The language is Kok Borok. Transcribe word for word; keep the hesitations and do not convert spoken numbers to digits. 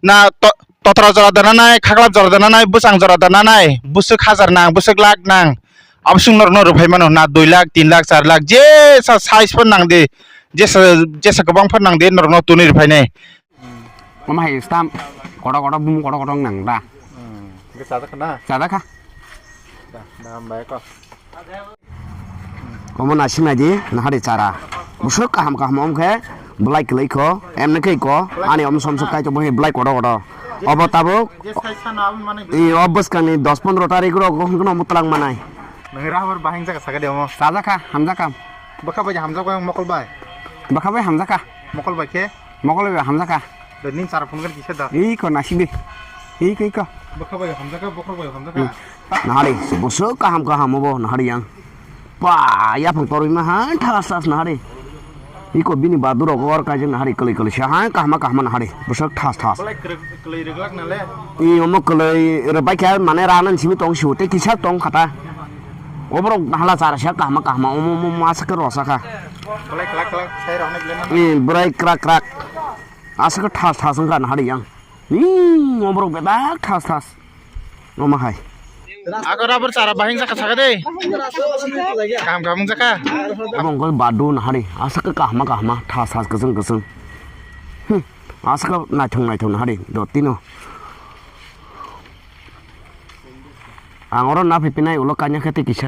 Na to-, totra jora dana nai, khaklap jora dana nai, bwsang jora dana nai, bwswk hajar nang, bwswk lakh nang. Abo swng norokno rwphai mano, na dui lakh, tin lakh, char lakh, je sa size phan nang de, jesa, jesa kwbang phan nang de, norokno twnwi rwphai nai. Omo hai stam, kotor kotor, bumung kotor kotor nang da. Hmm, hwnkhe chajak kha na? Chajak kha. Da, da, hambai kho. Omo naising nai di, nahari chara. Bwswk kaham kaham wngkhe, belai kwlwi kho, emni khe kho, ani om som sok kaitor bo belai kotor kotor. Obo tabuk, je sai sana aboni mane. I, o bwskangni dos pondro tarik rok hwnkhe omo twlang manai. Nang rahor bahing jaga sakha de omo. Chajak kha, hamjak kha. Bwkha bai hamjak bai mokol bai. Bwkha bai hamjak kha. Mokol bai khe? Mokol bai hamjak kha. Ning chara phone kisa da. Iko nasidi. Iko, iko. Bwkha bai hamjak kha, bokhok bai hamjak kha. Hmm. Nahari, bwswk kaham kaham obo nahari yang. Pa, yaphang torwi ma ha, thas thas nahari. Iko bini badu rok or kaijak nahari kwlwi kwlwi se ha, kahma kahma nahari. Bwswk thas thas. Belai kwrwi, kwlwi rwglak na le. I omo kwlwi rwbai khe mane rana simi tong siu tei kisa tong khata. Oborok hala chara se kahma kahma omo omo masa khe rosa kha. Belai kwlak kwlak sai rok ne belai na. I bwrai krak krak. Aswk thas thas wngkha nahari yang. Ni oborok bebak thas thas. Omo hai. Ako rubber chara bahing jaka saka de. Kaham kaham jaka. Obo wngkha badu nahari. Aswk kahma kahma thas thas kwchwng kwchwng. Hmm. Aswk naithok naithok nahari. Dotino. Ang oro naphai pinai ulo kanya khe tei kisa.